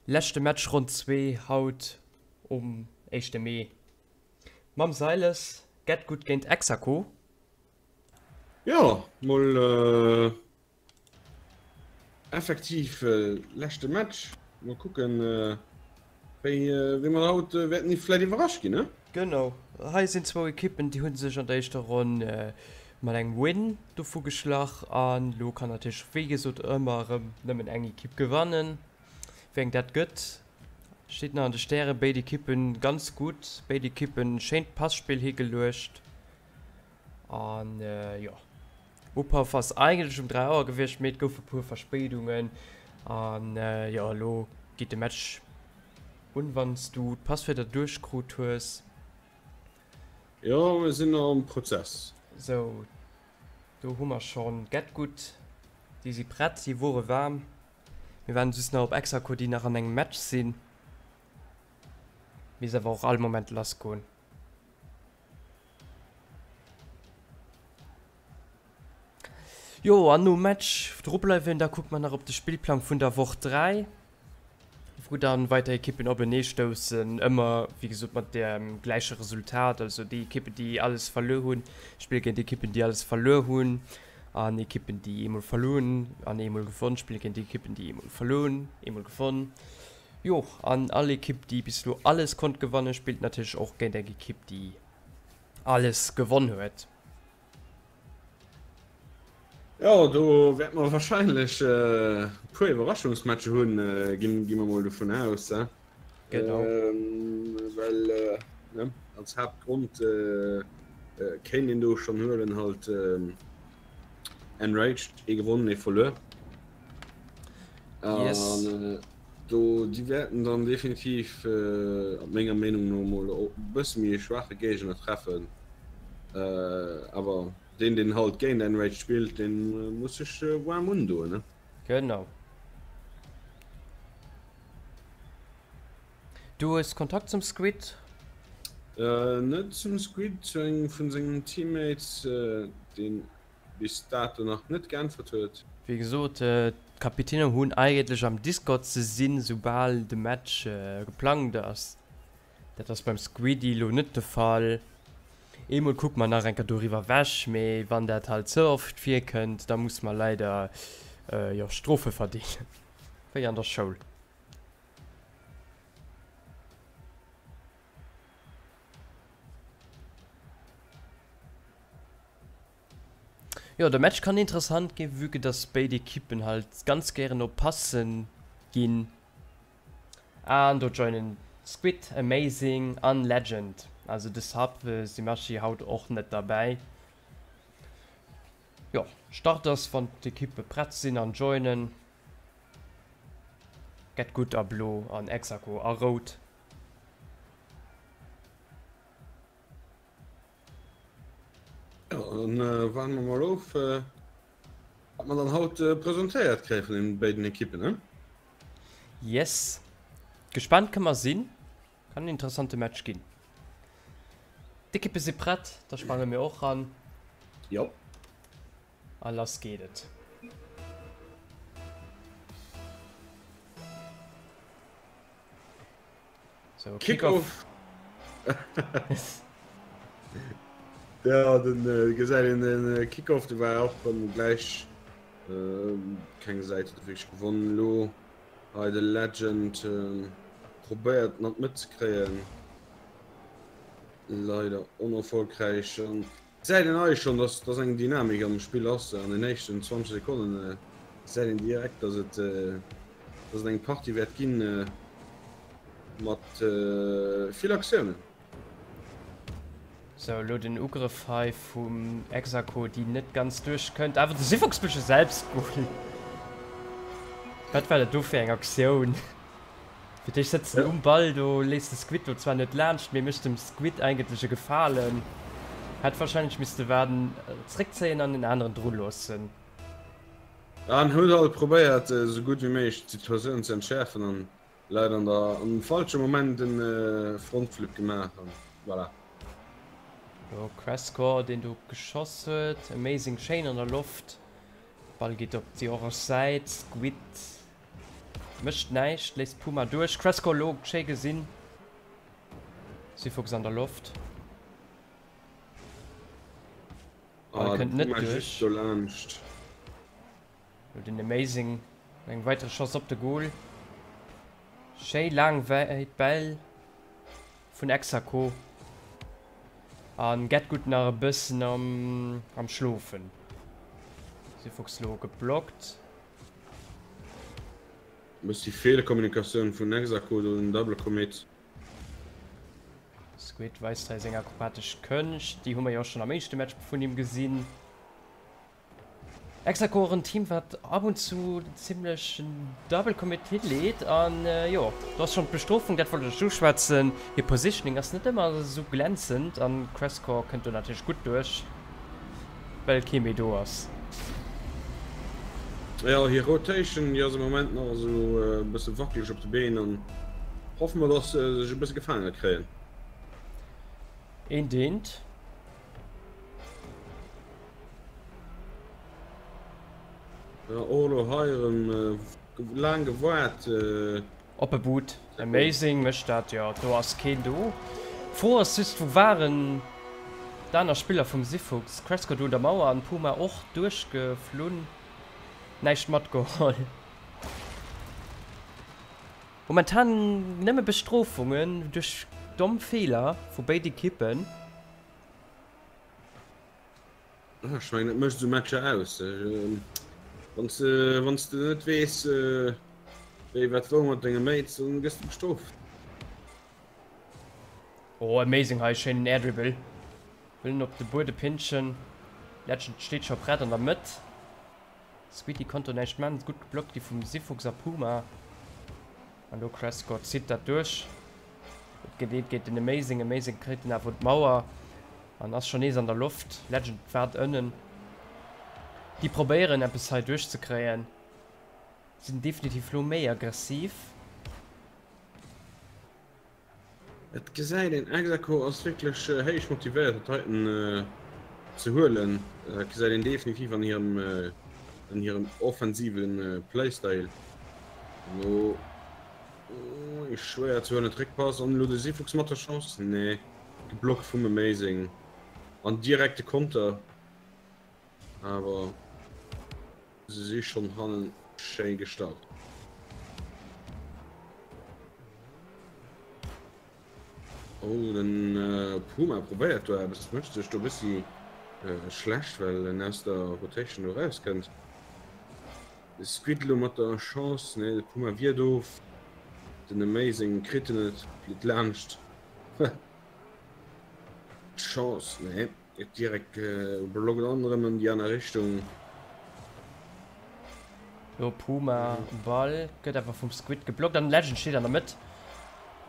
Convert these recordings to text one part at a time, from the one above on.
Leschte Match Ronn 2 haut um éischte Mee mam Seiles Getgood géint Exaco. Jo, mol effektiv leschte Match. Mol kucken wéi wéi mer haut wäerten vläit iwwerrascht ginn, ne? Genau, hei sinn zwou Ekippen, déi hu sech an der éischter Ronn mat engem Win dovu geschlach an elo kann natierlech wéi gesot ëmmer erëm nëmmen eng Ekipp gewannen. Wéi eng dat gëtt, steet nach an de Stären. Béid Ekippen ganz gutt, béid Ekippen schéint Passpill higeluecht an jo Upaff ass eigentlech um 3 Auer gewiescht, mee et goufe puer Verspéidungen an jo elo geet de Match un wann s du d'Passwierder duerchkrut hues. Jo, mir sinn am Prozess. Sou, do hu mer schonn Getgood, déi si prett, déi wore waarm. Mir waarden just nach op Exaco, déi nach an engem Match sinn. Misst awer och all Moment lass goen. Jo, an nom Match dru bleiwen, da kucke mer nach op de Spillplang vun der Woch 3, wou dann weider Ekippen openee stoussen, ëmmer wéi gesot mat dem gläiche Resultat, also déi Ekippen, déi alles verluer hunn, spille géint Ekippen, déi alles verluer hunn, an Ekippen, déi eemol verluer hunn an eemol gewonn, spille géint Ekippen, déi eemol verluer hunn, eemol gewonn. Jo, an all Ekipp, déi bis elo alles konnt gewannen, spillt natierlech och géint eng Ekipp, déi alles gewonn huet. Jo, do wäerte mer wahrscheinlech e puer Iwwerraschungsmatcher hunn, gi mer mol dovun aus. Genau. Well als Haaptgrond kéint een do schonn huelen halt Enraged, ee gewonnen, ee verluer. Yes. An do déi wäerten dann definitiv op menger Meenung no mol e bësse méi e schwaache Géigner treffen. Awer deen deen halt géint Enraged spillt, deen muss sech waarm undoen, ne? Genau. Du hues Kontakt zum Squid? Net zum Squid, zu engem vun sengen Teammates, deen bis dato nach net geäntwert huet. Wéi gesot, d'Kapitänen hunn eigentlech am Discord ze sinn, soubal de Match geplangt ass. Dat ass beim Squiddy lo net de Fall. Eemol kucke mer nach eng Kéier doriwwer wech, mee wann dat halt ze oft virkënnt, da musse mer leider, jo, Strofe verdeelen, wéi an der Schoul. Jo, de Match kann interessant ginn, vue que dass béid Ekippen halt ganz gären op Passen ginn. An do joinen Squid, Amazing an Legend. Also de Sub Simashi haut och net derbäi. Jo, Start ass wann d'Ekippe prett sinn an joinen. Get Good a blo an Exaco a rout. Jo, dann waarden mer mol of, wat mer dann haut presentéiert kréie vun den béiden Ekippen, ne? Yes, gespaant kënne mer sinn. Kann en interessante Match ginn. D'Ekippe si prett, da sprange mir och ran. Jo. A lass geet et. So, Kickoff. Ja, den äh, gesäit een den äh, Kickoff, de war och dann gläich äh, keng Säit huet wierklech gewonnen. Lo hei de Legend äh, probéiert mat mëtzekréien. Leider onerfolgräich. An Gesäit een hei schon dass dass eng Dynamik am Spill ass. An den éischten 20 Sekonnen gesäit een direkt dass et dass et eng Partie wäert ginn mat vill Aktiounen. Sou, elo den Ugrëff hei vum Exaco, déi net ganz duerch kënnt. Awer de Sifox mécht e Selbstgol. Wat war dat do fir eng Aktioun? Fir d'éischt sëtzt en um Ball, do léisst de Squid do zwar net laanscht, mee mécht dem Squid eigentlech e Gefalen. Hätt wahrscheinlech misste waarden, zréckzéien an en aneren dru loossen. En huet halt probéiert esou gutt wéi méiglech d'Situatioun ze entschäerfen an leider an der am falsche Moment en Frontflip gemaach an voilà. Jo, Crascore deen do geschoss huet, amazing, schéin an der Loft, Ball geet op déi orange Säit, Squid. Mécht näischt, léisst Puma duerch. Cresco elo schéi gesinn. Syphox an der Loft. Ball kënnt net duerch. Lo den Amazing mat engem weitere Schoss op de Goal. Schéi laang wäit Bäll vun Exaco. An Getgood nach e bëssen am, am Schlofen. Syphox lo geblockt. Bëssi Feelkommunikatioun vun Exaco do den Double Commit. Squid weist hei seng akrobatesch Kënscht, déi hu mer jo och schonn am éischte Match vun him gesinn. Exaco och en Team wat ab und zu zimlech en Double Commit hileet an jo do ass schonn d'Bestrofung, dat wollt ech uschwätzen, hir Positioning ass net ëmmer esou glänzend an Crestcore kënnt do natierlech gutt duerch well kee méi do ass. Jo hir Rotation déi ass am Moment nach esou e bësse wackeleg op de Been an hoffe mer dass se sech e bësse gefaange kréien. Eent eent. Ja, och elo hei erëm laang gewaart. Op e Boot. Amazing mécht dat, jo. Do ass keen do. D'Fro ass just, wou waren d'aner Spiller vum Sifuchs? Cresco do un der Mauer an Puma och duerchgeflunn. Näischt matgeholl. Momentan nëmme Bestrofungen duerch domm Feeler vu béid Ekippen. Ech mengen et mécht esou Matcher aus. Wann s de wann s de net weess wéi wat wou mat denge Mates, dann gëss de bestrooft. Oh amazing hei, schéinen Air Dribble. Wëll en op de Buede pinchen. Legend steet scho prett an der Mëtt. Squeaky konnt do näischt man, gutt geblockt gi vum Sifuchs a Puma. An do Crescor zitt dat duerch. Et gëtt eent géint den Amazing. Amazing kritt en awer un d'Mauer an ass schonn nees an der Loft. Legend waart ënnen. Déi probéieren eppes hei duerchzekréien. Sinn definitiv lo méi aggressiv. Et gesäit een, Exaco ass wierklech héich motivéiert dat heiten ze huelen. Dat gesäit een definitiv an hirem an hirem offensive Playstyle. No schwéier ze huelen Réckpass an elo de Sifuchs mat der Chance. Nee, geblockt vum Amazing an direkt de Konter. Awer se si schonn hannen schéi gestart. Oh, den Puma probéiert do eppes, mécht sech do e bëssi schlecht, well en aus der Rotation do erauskënnt. De Squid elo mat der Chance, nee, de Puma wiert of. Den Amazing kritt en net, flitt laanscht. D'Chance, nee. Geet direkt blockt an erëm an déi aner Richtung. Do Puma um Ball, gëtt awer vum Squid geblockt an Legend steet an der Mëtt.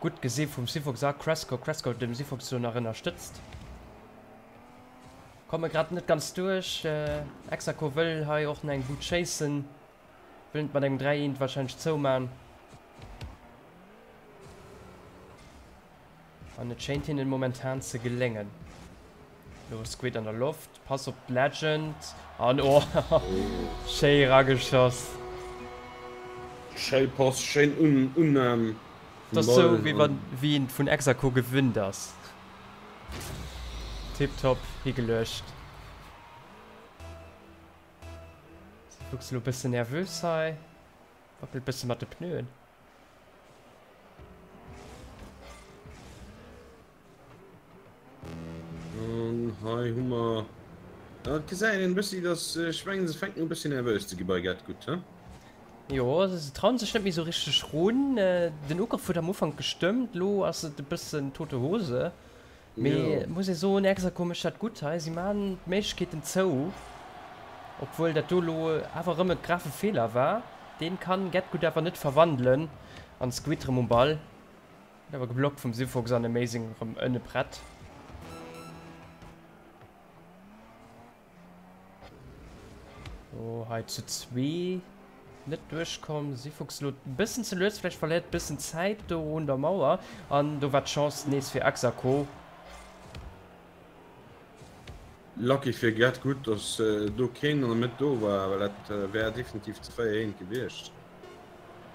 Gutt gesi vum Sifox a Cresco. Cresco huet dem Sifox do nach ënnerstëtzt. Komme grad net ganz duerch. Exaco wëll hei och nach eng But schéissen. Wëllen et mat engem 3 eent warscheinlech zouman. An et schéint hinnen momentan ze geléngen. Lo Squid an der Loft, Pass op d'Legend an oh schéi erageschoss. Schéi Pass, schéin Unnam vum Ball. Sou wéi wann wéi een vun Exaco gewinnt ass. Tiptop higeluecht. Fuchs lo bëssen nervös hei, wackelt bësse mat de Pneuen. An hei hu mer et gesäit een e bëssi, datt ech mengen se fänken u bëssi nervös ze gi bei Get Good, he? Jo, se trauen sech net méi sou richteg run. Den Ugrëff huet am Ufank gestëmmt, lo ass et e bëssen tote Hose. Mee et muss ee soen, Exaco mécht dat gutt hei. Si maachen d'Méiglechkeeten zou, obwuel dat do elo awer erëm e grave Feeler war. Deen kann Getgood awer net verwandelen an Squid rëm um Ball. Gëtt awer geblockt vum Sifox an Amazing rëm ënne prett. Oh, hei zu zwee net duerchkomm. Sifox lo e bëssen ze lues, vläicht verléiert bëssen Zäit do un der Mauer. An do war d'Chance nees fir Exaco. Lucky fir Get Good, dass do keen an der Mëtt do war, well dat wär definitiv ze 4 eent gewiescht.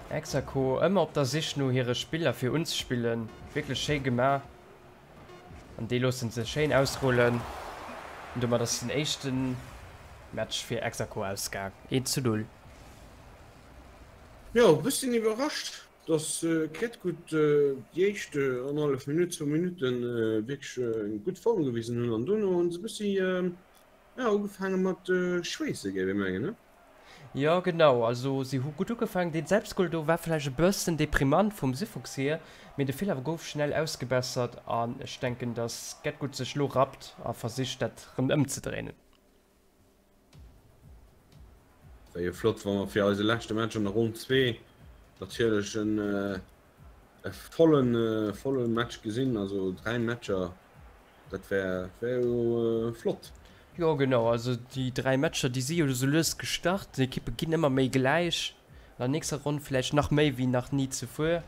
Exaco ëmmer op der Sich no hire Spiller fir unzespillen. Wierklech schéi gemaach. An déi loossen se schéin ausrullen. An domat ass den éischte Match fir Exaco ausgaang, 1 zu 0. Jo, e bësschen iwwerrascht, dass Ketgut déi éischt annerhallef Minutt, zwou Minutte wierklech eng gutt Form gewisen hunn an dono hu se e bëssi, ja, ugefaange mat schweesse, géif ee mengen, ne? Jo genau, also si hu gutt ugefaangen. Deen Selbstgol do war vläicht e bëssen deprimant vum Sifuchs hier, mee de Feeler gouf schnell ausgebessert an ech denken dass Getgood sech lo rappt a versicht dat rëm ëmzedréinen. Wär jo flott wa mer fir eise leschte Match an der Ronn 2 natierlech en e vollen volle Match gesinn, also 3 Matcher. Dat wär, wär jo flott. Jo genau, also déi 3 Matcher déi si jo esou lues gestart, d'Ekippe ginn ëmmer méi gläich, an der nächster Ronn vläicht nach méi wéi nach ni zefuer.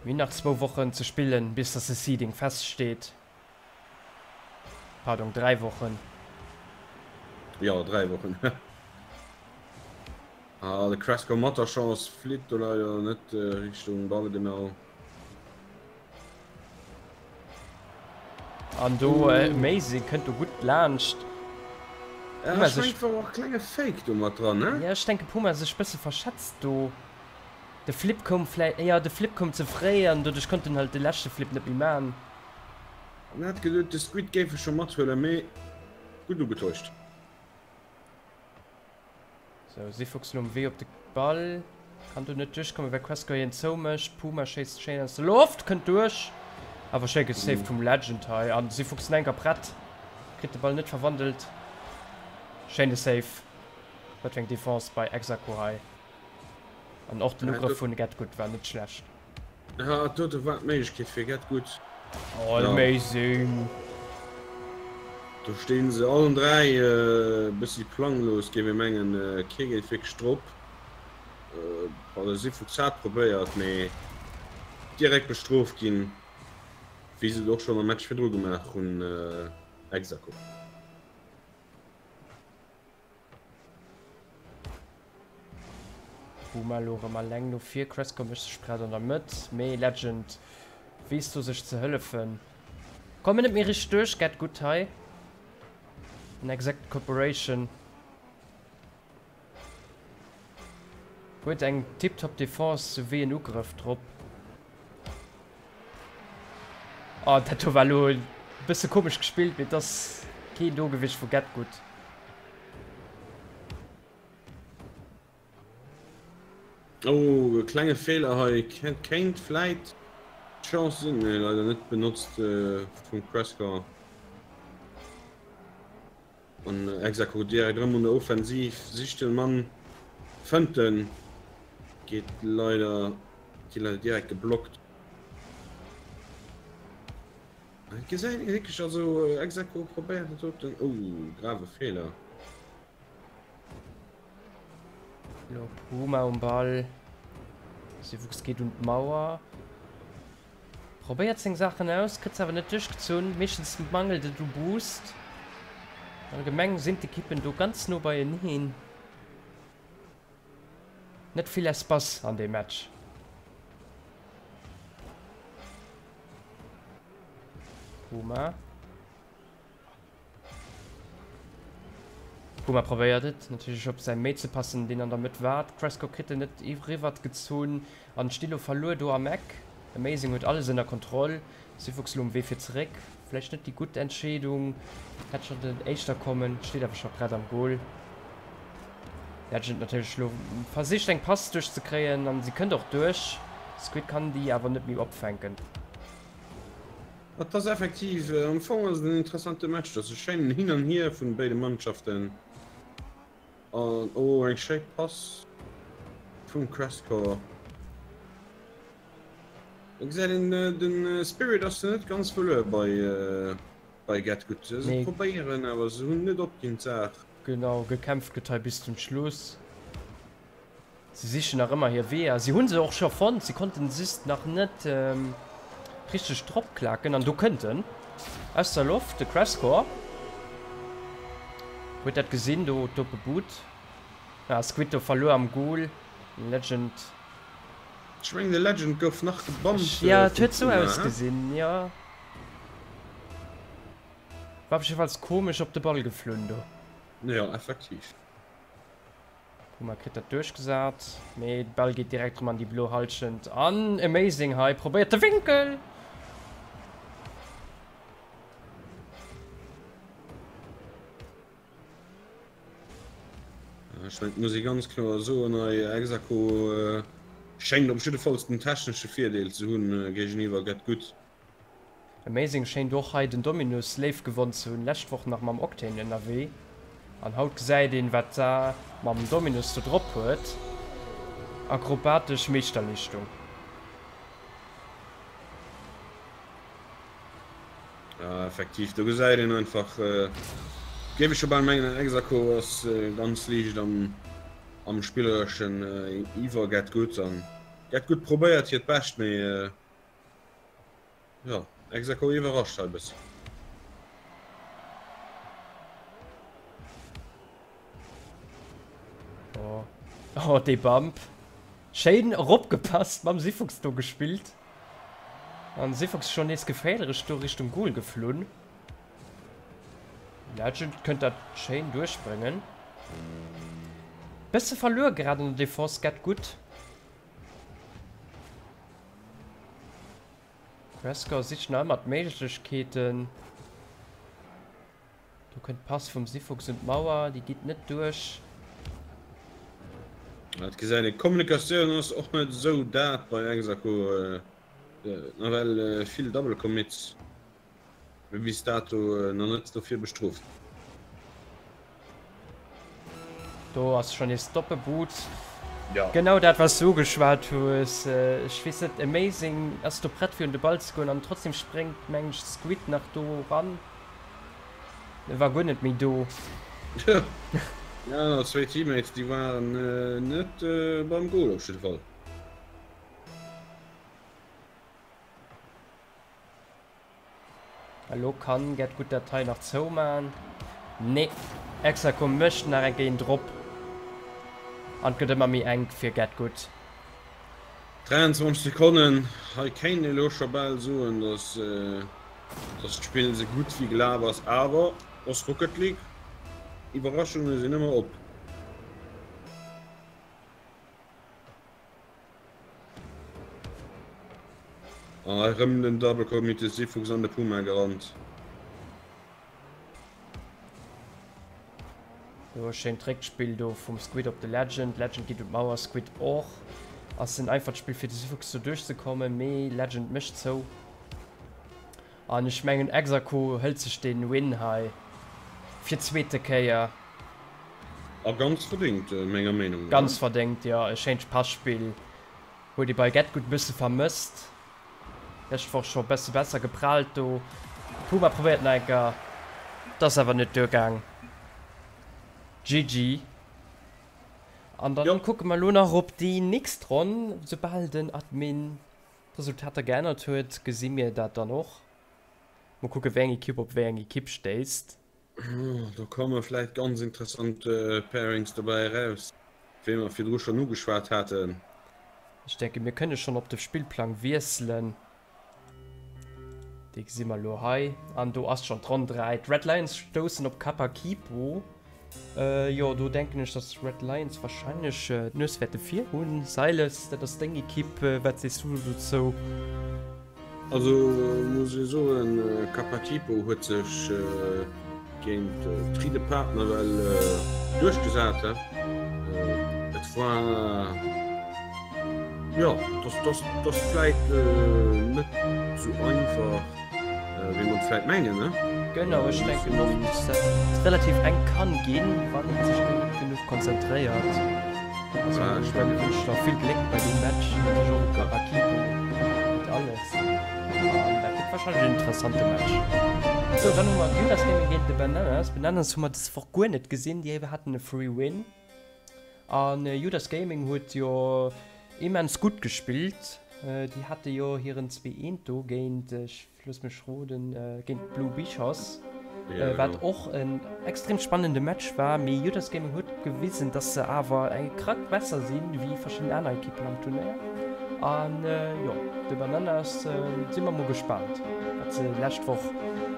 Mir hunn nach zwou Wochen ze spillen bis dass de Seeding feststeet, pardon 3 Wochen. Jo 3 Wochen. Ah de Cresco mat der Chance flitt do leider net Richtung Ball genau. An do Amazing kënnt do gutt laanscht. Ja, ech mengen, war och e klenge Fake do mat dran, ne? Ja, ech denke Puma sech bësse verschätzt do. De Flip koum vläi, ja de Flip koum ze fréi an doduerch konnt en halt de leschte Flip net méi man. En hat geduet de Squid géif e scho mathuelen, mee gutt ugetäuscht. Sou, Seefuchs lo um Wee op de Ball. Kann do net duerchkommen, well Quesco hien zoumécht. Puma schéisst schéin aus der Loft, kënnt duerch. Awer schéi gesaved vum Legend hei. An Seefuchs den enker prett. Kritt de Ball net verwandelt. Schéine Save. Wat fir eng Defense bei Exaco hei. An och den Ugrëff vun Getgood war net schlecht. Ja, dote war d'Méiglechkeet fir Getgood. Oh, amazing! Do stinn se allen 3 e bëssi planglos, géif ee mengen. Kee geet wierklech drop. Also si vu Zart probéiert, mee direkt bestrooft ginn, wéi se et och schonn am Match virdru gemaach hunn, Exaco. Puma elo rëm alleng no vir, Cresco mécht sech prett an der Mëtt, mee Legend weess do sech ze hëllefen. Kommen net méi richteg duerch, get gutt hei an Exact Corporation huet eng tiptop Defense souwéi en Ugrëff drop. Oh, dat do war elo e bësse komesch gespillt, mee et ass keen do gewiescht vu GetGood. Oh, e klenge Feeler hei, kéint vläit d'Chance sinn, mee leider net benotzt vum Crescor. An Exaco direkt erëm un der Offensiv, sicht den Mann, fënnt en, geet leider, gi leider direkt geblockt. Et gesäit ee wierklech, also Exaco probéiert et doten, oh grave Feeler. Lo Puma um Ball, Sivuchs geet un d'Mauer. Probéiert seng Saachen aus, kritt se awer net duerchgezunn. Meeschtens mangelt et u Boost. Allgemeng sinn d'Ekippen do ganz no beieneen. Net vill Espace an deem Match. Puma. Puma probéiert et natierlech op säi Mate ze passen, deen an der Mëtt waart. Cresco kritt en net eriwwert gezunn an Stilo verluer do am Eck. Amazing huet alles ënner Kontroll. Sifuchs elo um Wee fir zeréck. Vläicht net déi gutt Entscheedung, hätt scho den éischter kommen, steet awer scho prett am Goal. Legend natierlech elo versicht eng Pass duerchzekréien an si kënnt och duerch. Squid kann déi awer net méi opfänken. Et ass effektiv, am Fong ass et en interessante Match, et ass e schéinen Hin an Hier vun béide Mannschaften an oh eng schéi Pass vum Crescor. Et gesäit een den Spirit ass net ganz verluer bei bei GetGood. Se probéieren awer se hunn net opginn d'Saach. Genau, gekämpft gëtt hei bis zum Schluss. Si sichen nach ëmmer hir Weeër. Si hu se och scho fonnt, si konnten just nach net richteg drop klaken. An do kënnt en aus der Loft, de Crescor huet dat gesinn do, d'oppe But. Ah, Squid do verluer am Goal. Legend. Ech mengen de Legend gouf nach gebampt. Jo, et huet sou ausgesinn, jo. War op jiddefalls komesch op de Ball geflunn do. Jo, effektiv. Puma kritt dat duerchgesat, mee de Ball geet direkt rëm an déi blo Halschent an Amazing hei probéiert de Wénkel! Ech mengen, et muss ee ganz kloer soen, hei Exaco schéngt op jiddefalls den technesche Virdeel ze hunn géigeniwwer Get Good. Amazing schéint och hei den Dominus léif gewonn ze hunn, lescht Woch nach mam Octane ënnerwee an haut gesäit een wat da mam Dominus do drop huet, akrobatesch Meeschterleeschtung. Ja effektiv, do gesäit een einfach, géif ech scho bal mengen, Exaco ass ganz liicht am am spillereschen iwwer Get Good an Get Good probéiert hiert Bescht, mee jo, Exaco iwwerrascht hei e bëssi. Oh, oh dee Bump. Schéin eropgepasst, mam Sifuchs do gespillt. An Sifox schon nees geféierlech do Richtung Goal geflunn. Legend kënnt dat schéin duerchbréngen. Bësse verluer grad an der Defense, get gutt. Crescor sicht nach ëmmer d'Méiglechkeeten. Do kënnt d'Pass vum Sifox un d'Mauer, déi geet net duerch. Et gesäit een, d'Kommunikatioun ass och net esou dat bei Exaco. Nawell vill Double Commits, mee bis dato nach net dofir bestrooft. Do ass schon nees d'Doppelboot. Ja. Genau dat was du ugeschwat hues. Ech weess net, Amazing ass do prett fir un de Ball ze goen an trotzdem spréngt mengen ech Squid nach do ran. E war guer net méi do. Déi aner zwéi Teammates déi waren net beim Goal op jidde Fall. Elo kann Get Good dat hei nach zoumaan. Nee, Exaco mécht nach eng Kéier een drop an et gëtt ëmmer méi enk fir Get Good. 23 Sekonnen, hei kéint ee lo scho bal soen, dass dass d'Spill sou gutt wéi gelaf ass, awer ass Rocket League, Iwwerraschunge sinn ëmmer op. An hei rëm den Double Commit, de Seefuchs an de Puma gerannt. Do schéint Réckspill do vum Squid op de Legend. Legend geet un d'Mauer, Squid och. Ass en einfacht Spill fir de Seefuchs do duerchzekommen, mee Legend mécht zou. An ech mengen Exaco hëlt sech den Win hei fir d'zweete Kéier. A ganz verdéngt, menger Meenung no. Ganz verdéngt, jo. E schéint Passpill. Huet ee bei Getgood e bësse vermësst. Lescht Woch scho bësse besser geprallt do. Puma probéiert nach eng Kéier, et ass awer net duergaang. GG. An dann kucke mer elo nach op déi nächst Ronn. Soubal den Admin d'Resultater geännert huet, gesi mir dat dann och. Mol kucke wéi eng Ekipp op wéi eng Ekipp stéisst. Do komme vläit ganz interessant Pairings dobäi eraus, wéi mer virdru schonn ugeschwat haten. Ech denken, mir kënne schonn op de Spillplang wiesselen. Dee gesi mer elo hei. An do ass schonn d'Ronn 3. D'Red Lions stoussen op Kapakipo. Jo, do denken ech, dass d'Red Lions warscheinlech d'Nues wäerte vir hunn. Silas, dat ass deng Ekipp. Wat sees du dozou? Also muss ee soen, Capacipo huet sech géint d'Ride Partner well duerchgesat. Et war, jo, dat ass vläit net esou einfach. Wéi mer et vläit mengen, ne? Genau, ech denken och, dass dat relativ enk kann ginn, wann een sech do net genuch konzentréiert. Also ech mengen, ech wënschen der vill Gléck bei deem Match, natierlech och u Kapakibo und alles. An dat gëtt wahrscheinlech en interessante Match. Sou, dann hu mer Judas Gaming géint de Bananas. Bananas hu mer dës Woch guer net gesinn, déi haten e Free Win. An Judas Gaming huet jo immens gutt gespillt. Déi hate jo hiren 2 eent do géint, ech looss mech roden, géint d'Blue Bichos. Wat och en extrem spannende Match war, mee Judas Gaming huet gewisen, dass se awer eng Krack besser sinn wéi verschidden aner Ekippen am Turnéier. An jo, de Bananas si mer mol gespaant, wat se lescht Woch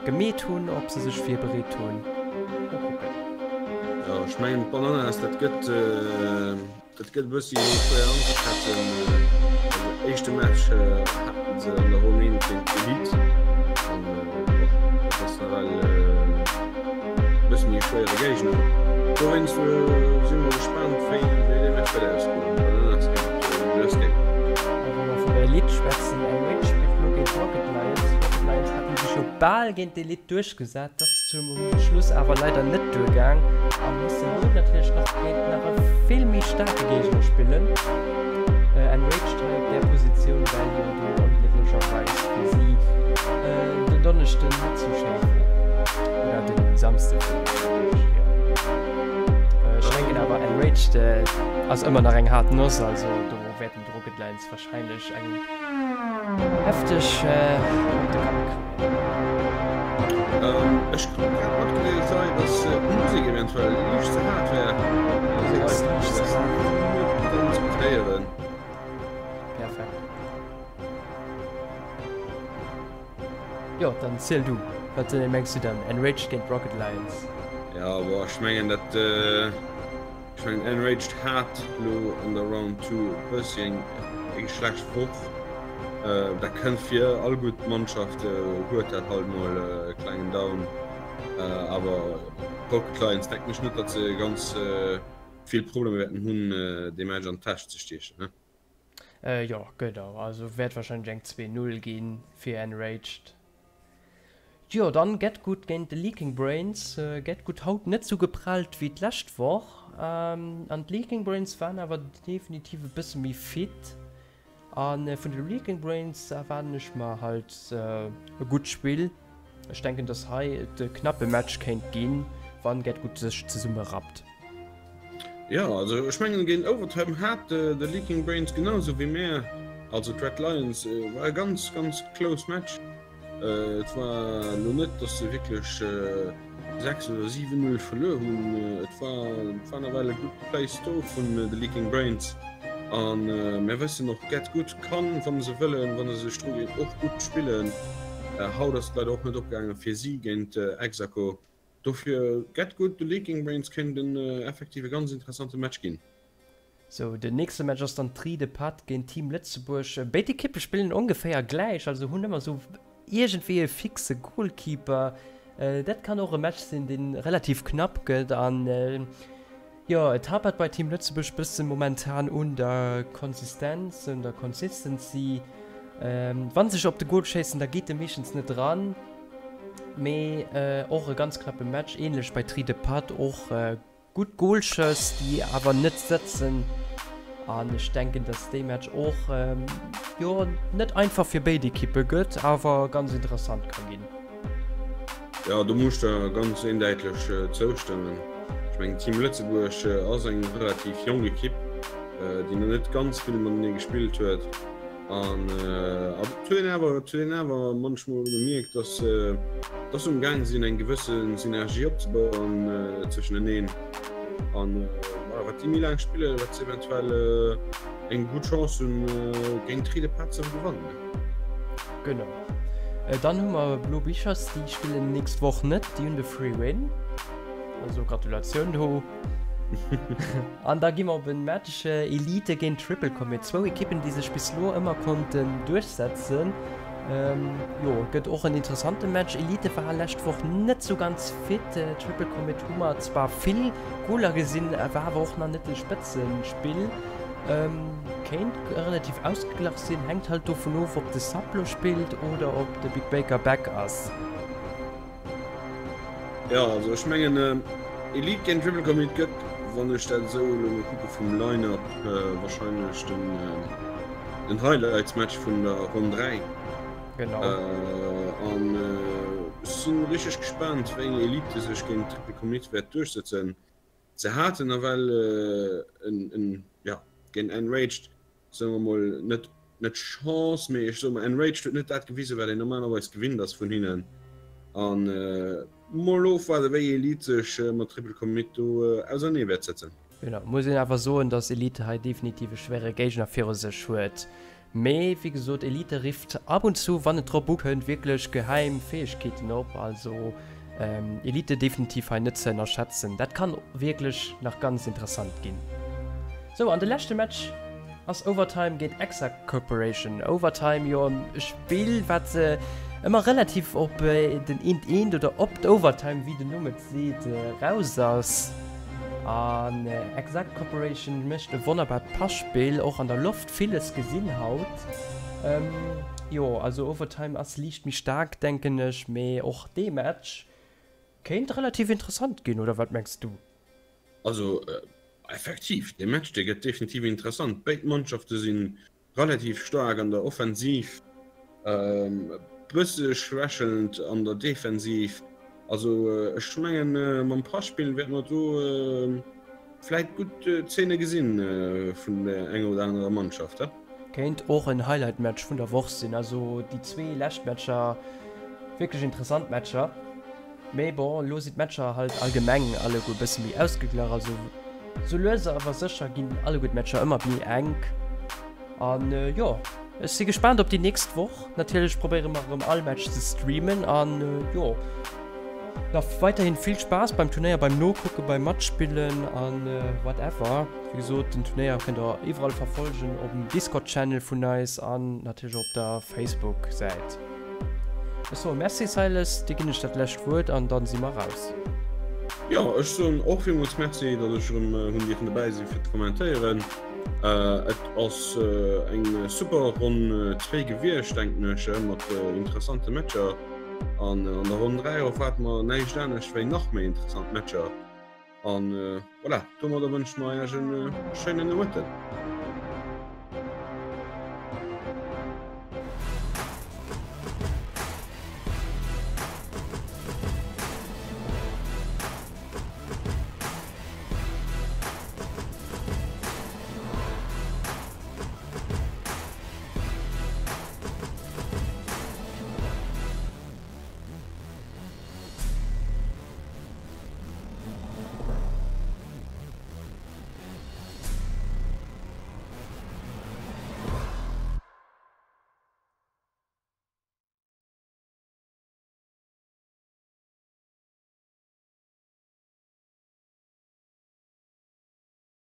gemeet hunn, ob se sech virbereet hunn. Mol kucken. Jo, ech mengen d'Bananas, dat gëtt. Dat gëtt e bëssi méi schwéier anzeschätzen. Also éischte Match haten se an der Ronn 1 géint d'Elite an och dat ass nawell e bësse méi e schwéiere Géigner. Dowéinst si mer gespaant wéi wéi dee Match wäert ausgoen, Bananas géint Judas Gang. A wa mer vun der Elite schwätzen, MH spillt elo géint Rocket Lions. Rocket Lions haten sech jo bal géint d'Elite duerchgesat. Dat ass zum Schluss awer leider net duergaang a mussen elo natierlech nach géint nach e vill méi staarke Géigner spillen. Enraged hei op där Positioun, well jo do onglécklecherweis fir si den Donneschden net sou schéi wor. Oder den Samsde wor et natierlech, jo. Ech denken awer Enraged ass ëmmer nach eng haart Noss, also do wäerten d'Rocket Lions wahrscheinlech eng hefteg op de Kapp kréien. Ech krut grad matgedeelt hei, dass d'Musek eventuell liicht ze haart wär. D'Musek ass liicht ze haart. Net ganz gutt héieren. Perfekt. Jo, dann ziel du. Wat mengs du dann? Enraged géint Rocket Lions? Jo, boah, ech mengen dat. Ech mengen Enraged hat lo an der Round 2 e bëssi eng eng schlecht Woch. Dat kënnt vir, all gutt Mannschaft huet dat halt mol e klengen Down. Awer Rocket Lions denken ech net, datt se ganz vill Problemer wäerten hunn dee Match an d'Täsch ze stiechen. Jo genau, also wäert wahrscheinlech eng 2, 0 ginn fir Enraged. Jo, dann Get Good géint de Leaking Brains. Get Good haut net sou geprellt wéi d'lescht Woch. An d'Leaking Brains waren awer definitiv e bësse méi fit. A vun de Leaking Brains erwaarden ech mer halt e gutt Spill. Ech denken, dass hei et e knappe Match kéint ginn, wann Get Good sech zesumme rappt. Jo, also ech mengen géint Overtime hat de Leaking Brains genau sou wéi mär, also d'Red Lions, war e ganz ganz close Match. Et war elo net, datt se wierklech 6 oder 7, 0 verluer hunn. Et war, et war nawell e gutt Plays do vun de Leaking Brains. A mir wëssen och, Get Good kann, wa se wëllen, wa se sech dru ginn, och gutt spillen. Haut ass et leider och net opgaange fir si géint Exaco. Dofir Get Good, de Leaking Brains kéint en effektiv e ganz interessante Match ginn. Sou, den nächste Match ass dann Tri de Patt géint Team Lëtzebuerg. Béid Ekippe spillen ongeféier gläich, also hunn ëmmer sou iergendwéi e fixe Goalkeeper. Dat kann och e Match sinn, dee relativ knapp gëtt. An jo, et hapert bei Team Lëtzebuerg bësse momentan un der Konsistenz, un der Consistency. Wa se sech op de Goal schéissen, da geet e meeschtens net dran. Mee och e ganz knappe Match, änlech bei Tri de Patt och. Gutt Goalschëss, déi awer net sëtzen. An ech denken, dass dee Match och, jo, net einfach fir béid Ekippe gëtt, awer ganz interessant ka ginn. Jo, do muss ech der ganz eendäitlech zoustëmmen. Ech mengen, Team Lëtzebuerg ass eng relativ jonk Ekipp, déi nach net ganz vill matenee gespillt huet. An et huet een awer, et huet een awer munchmol gemierkt, dass dass se um Gaang sinn eng gewësse Synergie opzebauen tëschenteneen. An voilà, wat déi méi laang spillen, wat se eventuell eng gutt Chance hunn, géint Ried-et-Pad ze gewannen. Genau. Dann hu mer Blo Bichers, déi spillen nächst Woch net, déi hunn de Free Win. Also Gratulatioun do. An da gi mer op en Match Elite géint Triple Commit. Zwou Ekippen, déi sech bis elo ëmmer konnten duerchsetzen. Jo, gëtt och en interessante Match. Elite war lescht Woch net sou ganz fit. Triple Commit hu mer zwar vill Goler gesinn, war awer och nach net e Spëtzespill. Kéint relativ ausgeglach sinn, hänkt halt dovun of, ob de Saplo spillt oder ob de Big Baker back ass. Jo, also ech mengen Elite géint Triple Commit gëtt, wann ech dat esou elo mol kucke vum Line-Up, wahrscheinlech den den Highlights-Match vun der Ronn 3. Genau. An ech si richteg gespaant, wéi eng Elite sech géint Triple Commit wäert duerchsetzen. Se haten nawell en, en, ja, géint Enraged soe mer mol, net net Chance, mee ech soe mol, Enraged huet net dat gewisen, wat een normalerweis gewinnt ass vun hinnen. An mol ofwaarde wéi Elite sech mat Triple Commit do ausernee wäert setzen. Genau, muss een awer soen, dass Elite hei definitiv e schwéiere Géigner viru sech huet. Mee wéi gesot, Elite rifft ab und zu, wann et drop ukënnt, wierklech geheim Fäegkeeten op. Also Elite definitiv hei net ze ënnerschätzen. Dat kann wierklech nach ganz interessant ginn. Sou, an de leschte Match ass Overtime géint Exact Corporation. Overtime, jo e Spill wat ëmmer relativ op den eent eent oder op d'Overtime, wéi den Numm et seet, raus ass. An Exact Corporation mécht e wonnerbart Passpill, och an der Loft. Villes gesinn haut. Jo, also Overtime ass liicht méi staark, denken ech, mee och dee Match kéint relativ interessant ginn, oder wat mengs du? Also effektiv, dee Match dee gëtt definitiv interessant. Béid Mannschafte si relativ staark an der Offensiv, e bësse schwächelnd an der Defensiv. Also ech mengen mam Passpill wäerte mer do vläit gutt Zeene gesinn vun der enger oder anerer Mannschaft. Kéint och en Highlight-Match vun der Woch sinn. Also déi zwee lescht Matcher wierklech interessant Matcher. Mee bon, elo sinn d'Matcher halt allgemeng alleguer e bësse méi ausgeglach. Also sou lues awer sécher ginn alleguer d'Matcher ëmmer méi enk. An jo, ech si gespaant op déi nächst Woch. Natierlech probéiere mer erëm all Match ze streamen an jo, nach weiterhin vill Spaass beim Turnéier, beim Nokucken, beim Matspillen an whatever. Wéi gesot, den Turnéier kënnt der iwwerall verfolgen, op dem Discord-Channel vun eis an natierlech op der Facebook-Säit. Ech soe Merci Silas, dir ginn ech dat lescht Wuert an dann si mer raus. Jo, ech soen och villmools Merci, datt ech erëm hunn dierfen dobäi sinn fir ze kommentéieren. Et ass eng super Ronn 2 gewiescht, denken ech, mat interessante Matcher. An an der Ronn 3 erwaarde mer näischt anescht wéi nach méi interessant Matcher. An voilà, domadder wënsche mer Iech e schéinen Nomëtten.